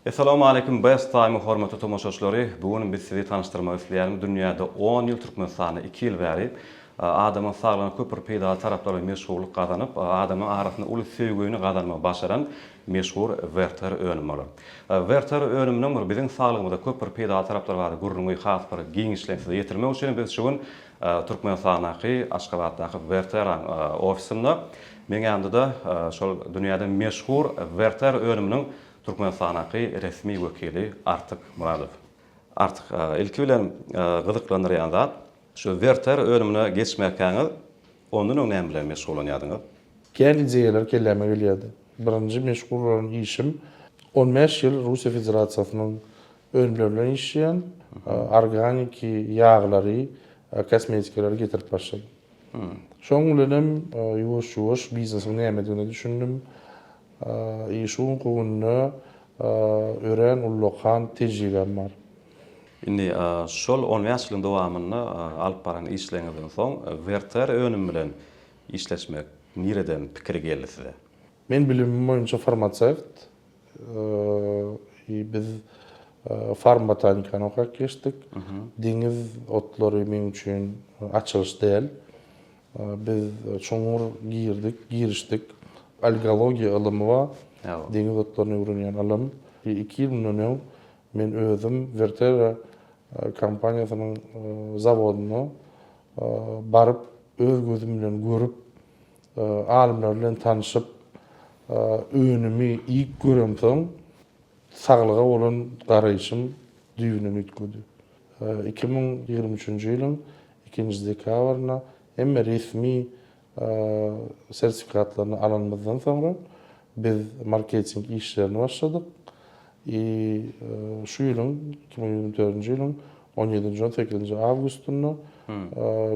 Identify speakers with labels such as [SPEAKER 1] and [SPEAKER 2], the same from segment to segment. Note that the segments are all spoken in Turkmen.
[SPEAKER 1] Essalamu Aleýkum Best Time hormatly tomaşaçylary! Bu gün biz sizi tanyşdyrmak isleýärin dünýäde on ýyl Türkmenistanda iki ýyl bäri adamyň saglygyna köp bir peýdaly taraplary bilen meşhurlyk gazanyp adamyň arasynda uly söýgüni gazanmagy başaran meşhur Werther önümi bolar. Werther önüminiň bir biziň saglygymyza köp bir peýdaly taraplary barada gürrüňi has bir giňişleýin size ýetirmek üçin biz şu gün Türkmenistandaky Aşgabatdaky Wertheraň ofisinde meň ýanymda-da şol dünýäde meşhur Werther önüminiň Türkmenistandaky resmi wekili Artyk Myradow. Artyk, ilki bilen gyzyklandyrýan zat, şu Werther önümine geçmäkäňiz, ondan öň näme bilen meşgullanýardyňyz?
[SPEAKER 2] Kän ideýalar kelläme gelýärdi. Birinji meşgul bolan işim, on bäş ýyl Russiýa Federasiýasynyň önümleri bilen işleýän, organiki ýaglary, kosmetikalary getirip başladym. Şoň bilenem ýuwaş-ýuwaş biznesiň nämedigine düşündim. Şu günki günde örän ullakan tejribäm bar.
[SPEAKER 1] Indi şol on bäş ýylyň dowamynda alyp baran işleriňizden soň Werther önümi bilen işleşmek nireden pikiri geldi size?
[SPEAKER 2] Men bilimim boýunça farmasewt. Biz farmbotanikany okap geçdik. Deňiz otlary meň üçin açylyş däl. Biz çuňňur girdik, girişdik. Algologiýa ylymy bar. Deňiz otlaryny öwrenýän ylym. Iki ýyl mundan öň men özüm Vertera kompaniýasynyň zawodyna baryp, öz gözüm bilen görüp, alymlar bilen tanşyp, önümi iýip göremsoň, saglyga bolan garaýşym düýbünden üýtgedi. 2023-nji ýylyň ikinji dekabrynda hemme resmi sertifikatlaryny alanymyzdan soňra biz marketing işlerini başladyk i şu ýylyň, 2024-nji ýylyň on ýedinji, on sekizinji awgustynda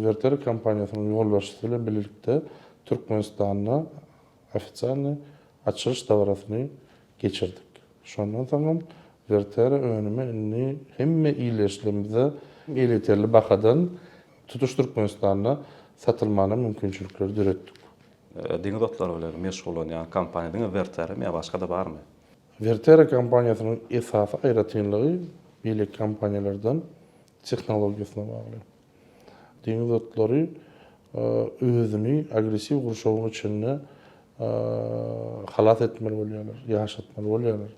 [SPEAKER 2] Vertera kompaniýasynyň ýolbaşçysy bilen birlikde Türkmenistanda Ofitsialnyý açylyş dabarasyny geçirdik. Şondan soňam Vertera önümi indi hemme ildeşlerimize elýeterli bahadan tutuş Türkmenistanda satylmagyna mümkinçilikleri döretdik.
[SPEAKER 1] Deňiz otlary bilen meşgullanýan kompaniýa diňe Verterami ýa başga-da barmy?
[SPEAKER 2] Vertera kompaniýasynyň esasy aýratynlygy beýleki kompaniýalardan tehnologiýasyna bagly. Deňiz otlary özüni agressiw gurşawyň içinde halas etmeli bolýarlar, ýaşatmaly bolýarlar.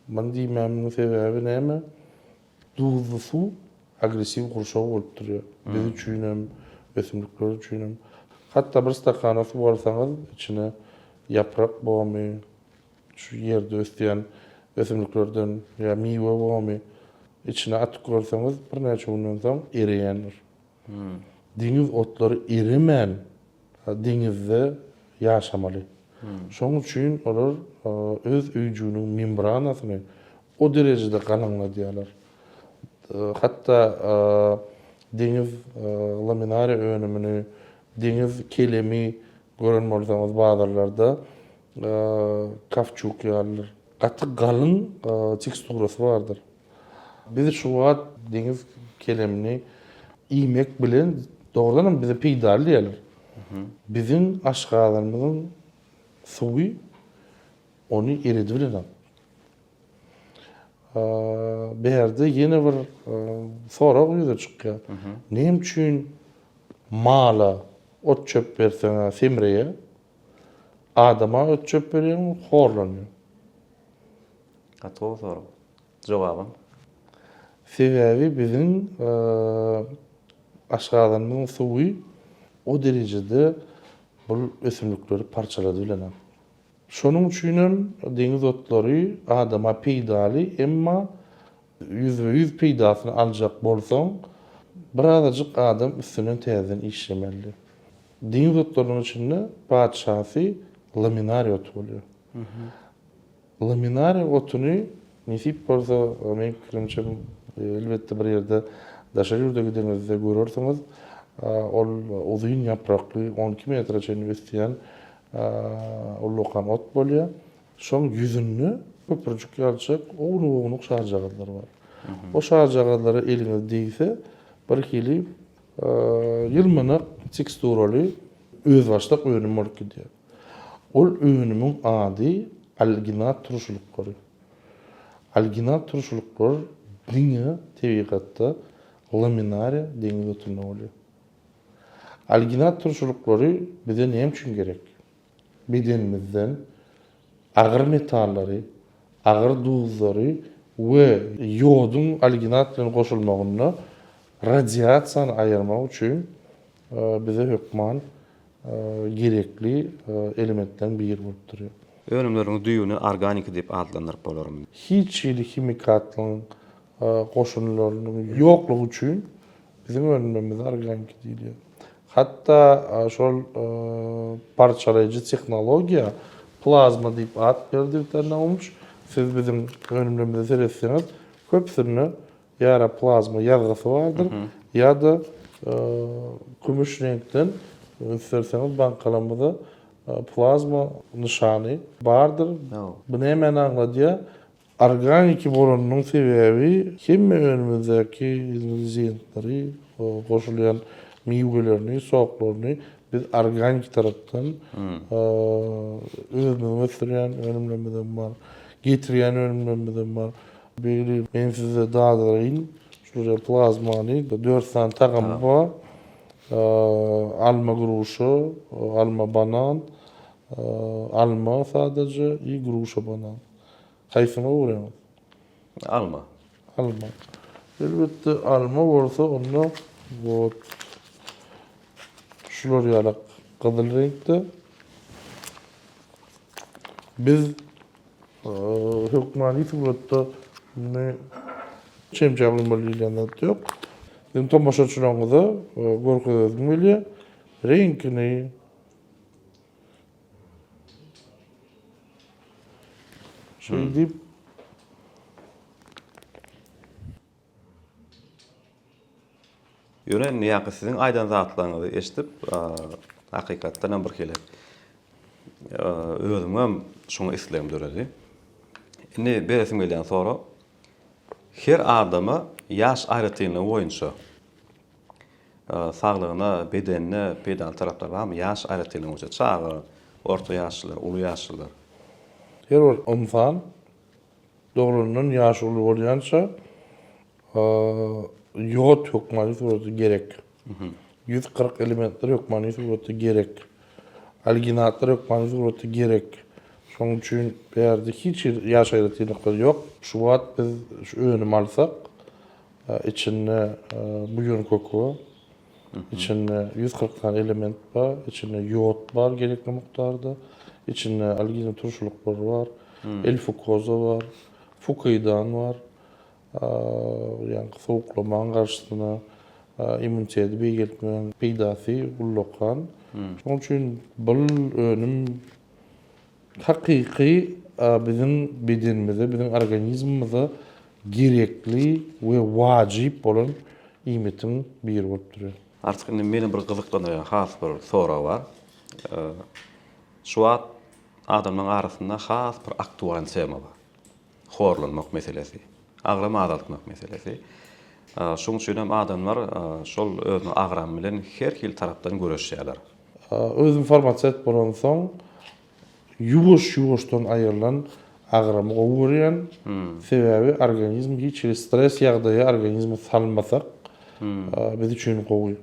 [SPEAKER 2] Muny diýmämiň sebäbi näme? Duzly suw agressiw gurşaw bolup durýar. Biz üçinem, ösümlikler üçinem. Hatda bir stakana suw alsaňyz, içine ýaprak bomy, Şu ýerde ösýän ösümliklerden ýa miwe bomy içine atyp görseňiz, birnäçe günden soň ereýändir. Deňiz otlary eremän deňizde ýaşamaly. Şonuň üçin olar öz öýjüginiň membranasyny o derejede galyňladýarlar. Hatda deňiz laminariýa önümini, deňiz kelemi gören bolsaňyz bazarlarda Kawçuk ýalydyr. Gaty galyň teksturasy bardyr. Biz şu wagt deňiz kelemini iýmek bilen dogrudan hem bize peýdaly diýerler. Biziň aşgazanymyzyň suwy ony eredibilenok. Bärde ýene bir sorag ýüze çykýar. Näme üçin mala ot-çöp berseň-ä semreýär, Adama öt-çöp berýäňmi, horlanýar.
[SPEAKER 1] Gaty gowy sorag. Jogabam?
[SPEAKER 2] Sebäbi biziň aşgazanymyzyň suwy o derejede bul ösümlikleri parçalady bilenok. Şonuň üçinem deňiz otlary adama peýdaly, emma ýüzbe-ýüz peýdasyny aljak bolsaň, birazajyk adam üstünden täzeden işlemeli. Deňiz otlarynyň içinde patyşasy laminariýa oty bolýar. Laminariýa otuny nesip bolsa, meň pikirimçe, elbetde bir ýerde daşary ýurda gideňizde görersiňiz, ol uzyn ýaprakly, on iki metre çenli ösýän ullakan ot bolýar. Şoň ýüzünde köpürjik ýalyjak ownuk-ownuk şarjagazlar bar. O şarjagazlara eliňiz degse, birhili ýylmanak teksturaly özbaşdak önüm bolup gidýär. Ol önümiň ady alginat turşulyklary. Alginat turşulyklar diňe tebigatda laminariýa deňiz otunda bolýar. Alginat turşulyklary bize näme üçin gerek? Bedenimizden agyr metallary, agyr duzlary we ýoduň alginat bilen goşulmagynda radiasiýany aýyrmak üçin bize hökman gerekli elementleriň biri bolup durýar.
[SPEAKER 1] Önümleriňiz düýbüni organiki diýip atlandyryp bolarmy?
[SPEAKER 2] Hiç hili himikatlaryň goşundylarynyň ýoklugy üçin biziň önümlerimize organiki diýilýär. Hatda şol parçalaýjy tehnologiýa plazma diýip at berdi Witaliý Naumyç. Siz biziň önümlerimize seretseňiz, köpüsinde ýa-da plazma ýazgysy bardyr, ýa-da kümüş reňkden üns berseňiz bankalarymyzda plazma nyşany bardyr. Bu nämäni aňladýar? Organiki bolanynyň sebäbi hemme önümizdäki ingrediýentleri, goşulýan miwelerini, soklaryny biz organiki tarapdan özümiziň ösdürýän önümlerimizem bar, getirýän önümlerimizem bar. Begli, men size dadyraýyn, şular plazmany, dört sany tagamy bar. Alma gruşa, alma banan, alma sadaja i gruşa banan. Haýsyny gowy görýäňiz?
[SPEAKER 1] Alma.
[SPEAKER 2] Alma. Elbetde alma bolsa onda wot şular ýalak gyzyl reňkde. Biz hökmany suratda muny çemçe guýmaly diýlen zat ýok. Siziň tomaşaçylaryňyza görkezesim gelýär. Reňkini Şeýdip
[SPEAKER 1] Ýöne indi ýaňky siziň aýdan zatlaryňyzy eşidip, hakykatdan hem birhili özümiňem şoňa islegim döredi. Indi beresim gelýän sorag, her adama ýaş aýratynlygy boýunça Saglygyna, bedenine peýdaly taraplary barmy? Ýaş aýratynlygy boýunça çaga, orta ýaşlylar, uly ýaşlylar.
[SPEAKER 2] Her bir ynsan doglandan ýaşy uly bolýança ýod hökmany suratda gerek. 140 elementler hökmany suratda gerek. Alginatlar hökmany suratda gerek. Şonuň üçin bärde hiç hili ýaş aýratynlyklary ýok. Şu wagt biz şu önümi alsak, içinde buýan köki bar. Içinde 140 sany element bar, içinde ýod bar gerekli mukdarda, içinde algina turşulyklary bar, L-fukoza bar, fukoidan bar. Ýaňky sowuklamaň garşysyna immuniteti beýgeltmegiň peýdasy ullakan. Şonuň üçin bul önüm hakyky biziň bedenimize, biziň organizmimize gerekli we wajyp bolan iýmitiň biri bolup durýar.
[SPEAKER 1] Artyk indi meni bir gyzyklandyrýan has bir sorag bar. Şu wagt adamlaryň arasynda has bir aktual tema bar. Horlanmak meselesi, agram azaltmak meselesi. Şonuň üçin hem adamlar şol özüniň agramy bilen her hili tarapdan göreşýärler.
[SPEAKER 2] Özüm farmasewt bolansoň, ýuwaş-ýuwaşdan aýrylan agramy gowy görýän. Sebäbi organizm hiç hili stres ýagdaýa organizmi salmasak biz üçin gowy.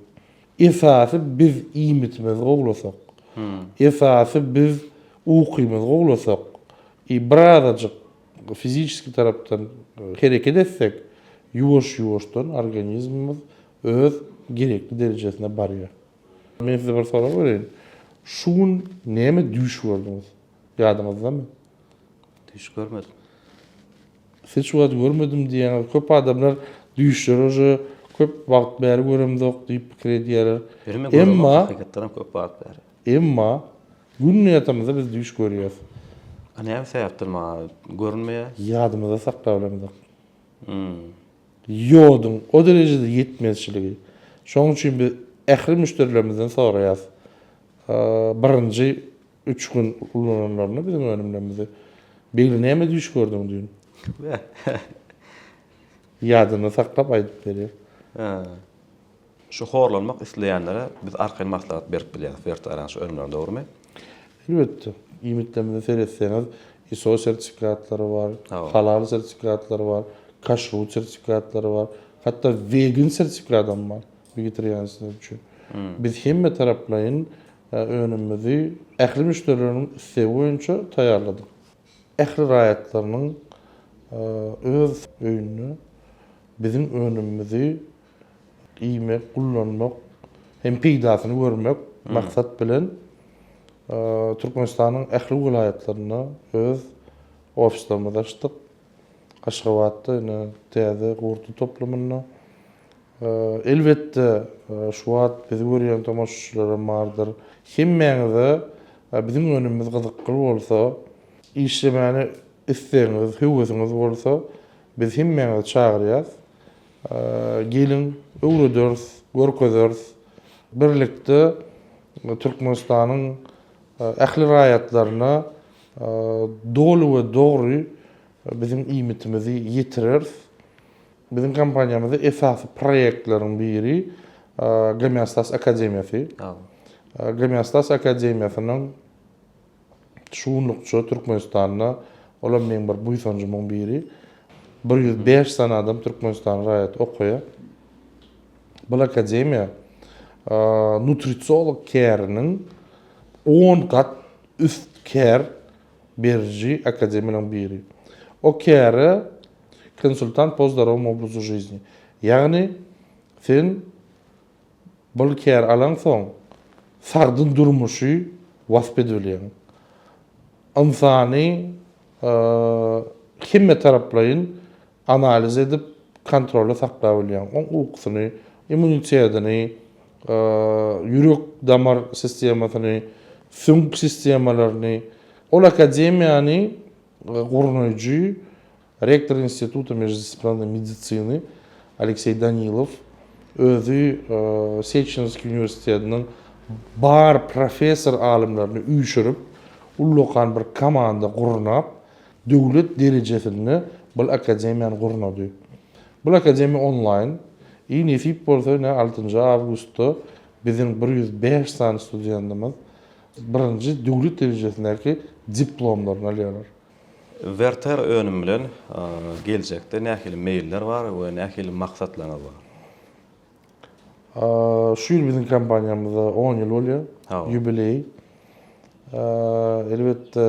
[SPEAKER 2] Esasy biz iýmitimizi gowulasak, esasy biz ukymyzy gowulasak i birazajyk fiziçeski tarapdan hereket etsek, ýuwaş-ýuwaşdan organizmimiz öz gerekli derejesine barýar. Men size bir sorag bereýin. Şu gün näme düýş gördüňiz? Ýadyňyzdamy?
[SPEAKER 1] Düýş görmedim.
[SPEAKER 2] Siz şu wagt görmedim diýýäňiz. Köp adamlar düýşleri uje köp wagt bäri göremzok diýip pikir edýärler.
[SPEAKER 1] Emma hakykatdan hem köp wagt bäri.
[SPEAKER 2] Emma günde ýatamyzda biz düýş görýäs.
[SPEAKER 1] A näme sebäpden maňa görünmeýär?
[SPEAKER 2] Ýadymyzda saklap bilemzok. Ýoduň o derejede ýetmezçiligi. Şonuň üçin biz ähli müşderilerimizden soraýas. Birinji Üç gün ulananlarynda biziň önümlerimizi. Begli näme düýş gördüň düýn? Ýadynda saklap aýdyp berýär.
[SPEAKER 1] Şu horlanmak isleýänlere biz arkaýyn maslahat berip bilýäris Wertarian şu önümlerini dogrymy?
[SPEAKER 2] Elbetde. Iýmitlerimize seretseňiz. ISO sertifikatlary bar, halal sertifikatlary bar, kaşrut sertifikatlary bar, hatda wegan sertifikadam bar wegetarianslar üçin. Biz hemme taraplaýyn önümimizi ähli müşderileriň islegi boýunça taýýarladyk. Ähli raýatlarynyň öz öýünde biziň önümimizi iýmek, ullanmak hem peýdasyny görmek maksat bilen Türkmenistanyň ähli welaýatlarynda öz ofislerimizi açdyk. Aşgabatda ine täze Gurtly toplumynda. Elbetde, şu wagt bizi görýän tomaşaçylaram bardyr. Hemmäňize biziň önümimiz gyzykly bolsa, işlemäne islegiňiz, höwesiňiz bolsa, biz hemmäňizi çagyrýas. Geliň, öwrederis, görkezeris. Birlikde Türkmenistanyň ähli raýatlaryna doly we dogry biziň iýmitimizi ýetireris. Biziň kompaniýamyzda esasy proýektleriň biri Gomeostas akademiýasy. Gomeostas akademiýasynyň Şu günlükçe Türkmenistanda, olam meň bir buýsanjymyň biri, 105 sany adam Türkmenistanyň raýaty okaýar. Bul akademiýa nutrisiolog käriniň on gat üst kär beriji akademiýalaryň biri. O käre konsultant po zdorowому obrazu жизни. Ýagny sen Bul kär alaňsoň, sagdyn durmuşy wasp edibilýäň. Ynsany hemme taraplaýyn analiz edip, kontrolda saklap bilýäň. Oň ukusyny, immunitetini, ýürek-damar sistemasyny, süňk sistemalaryny. Ol akademiýany gurnaýjy Rektor Instituta meždisiplinarnoý medisiny Alekseý Danilow özi Seçinowskiý uniwersitetiniň bar professor alymlaryny üýşürip, ullakan bir komanda gurnap, döwlet derejesinde bul akademiýany gurnady. Bul akademiýa onlaýn. I nesip bolsa ine altynjy awgustda biziň 105 sany studentimiz birinji döwlet derejesindäki diplomlaryny alýarlar.
[SPEAKER 1] Werter önüm bilen geljekde nähili meýiller bar we nähili maksatlaryňyz bar?
[SPEAKER 2] Şu ýyl biziň kompaniýamyzda on ýyl bolýar, ýubileý. Elbetde,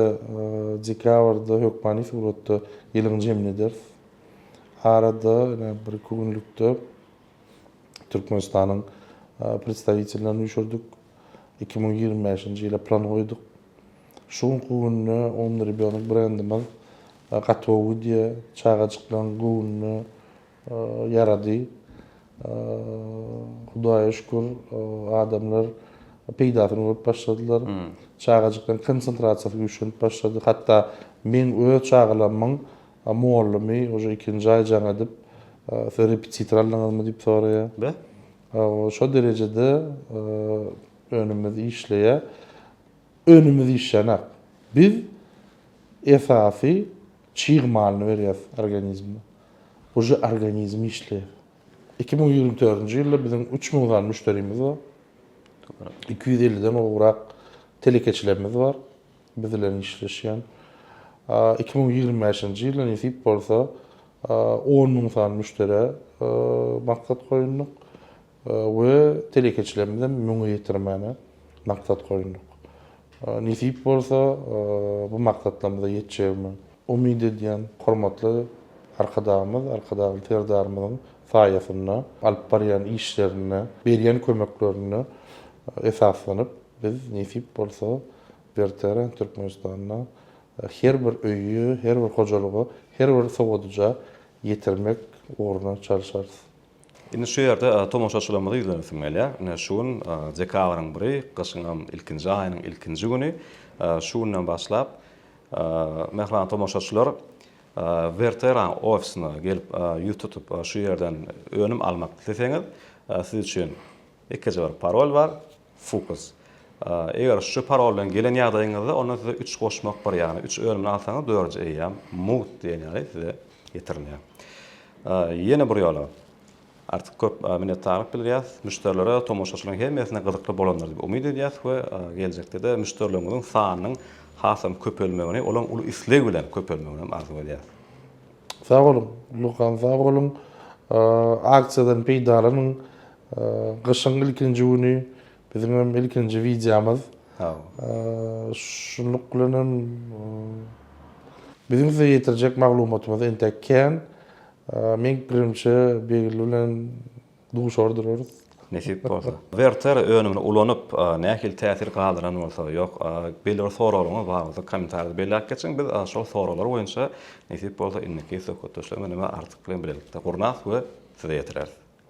[SPEAKER 2] dekabrda hökmany suratda ýylyň jemini ederis. Arada ine bir-iki günlükde Türkmenistanyň predstawitellerini üýşürdik. 2025-nji ýyla plan goýduk. Şu günki günde Umny rебенок brendimiz gaty gowy gidýär. Çagajyklaryň göwnüne ýarady. Hudaýa şükür, adamlar peýdasyny görüp başladylar. Çagajyklaryň konsentrasiýasy güýçlenip başlady. Hatda meň öz çagalarymyň mugallymy uje ikinji aý jaň edip, Siz repetitor aldyňyzmy diýip soraýar.
[SPEAKER 1] Be?
[SPEAKER 2] Şo derejede önümimiz işleýär. Önümimiz işlänok. Biz esasy çig malyny berýäris organizme. Uje organizm işleýär. 2024-nji ýylda biziň 3000 sany müşderimiz bar. 250-den gowrak telekeçilerimiz bar. Biz bilen işleşýän. 2025-nji ýylda nesip bolsa 10 müň sany müşderä maksat goýundyk we telekeçilerimizem müňe ýetirmäne maksat goýundyk. Nesip bolsa bu maksatlarymyza ýetjegime umyt edýän. Hormatly Arkadagymyz, Arkadagly Serdarymyzyň saýasynda alyp barýan işlerinde, berýän kömeklerine esaslanyp biz nesip bolsa Berteren Türkmenistanda her bir öýe, her bir hojalyga, her bir sowadyja ýetirmek ugruna çalşarys.
[SPEAKER 1] Indi şu ýerde tomaşaçylarymyza ýüzlenesim gelýär. Ine şu gün dekabryň biri, gyşyňam ilkinji aýynyň ilkinji güni. Şu günden başlap mähriban tomaşaçylar Werteraň ofisine gelip ýüz tutup şu ýerden önüm almak isleseňiz siz üçin ýekeje bir parol bar. Fukus. Eger şu parol bilen gelen ýagdaýyňyzda onda size üç goşmak bir ýagny üç önümini alsaňyz dördünji eýýäm mugt diýen ýaly size ýetirilýär. Ýene bir ýola artyk köp minnetdarlyk bildirýäs. Müşderilere, tomaşaçylaryň hemmesine gyzykly bolandyr diýip umyt edýäs we geljekde-de müşderileriňiziň sanynyň. Hasam köpelmegini, olaň uly isleg bilen köpelmegini hem arzuw edýäris.
[SPEAKER 2] Sag boluň, Lukan sag boluň. Aksiýadan peýdalanyň. Gyşyň ilkinji güni biziň hem ilkinji wideomyz. Şunluk bilen hem biziň size ýetirjek maglumatymyz entek kän. Meň pikirimçe Begli bilen Duşar durarys.
[SPEAKER 1] Nesip bolsa. Wertera önümini ulanyp nähili täsir galdyran bolsa, ýok, belli bir soraglaryňyz bar bolsa kommentariýada belläp geçiň, biz şol soraglar boýunça nesip bolsa indiki söhbetdeşligimizi Artyk bilen bilelikde gurnarys we size ýetireris.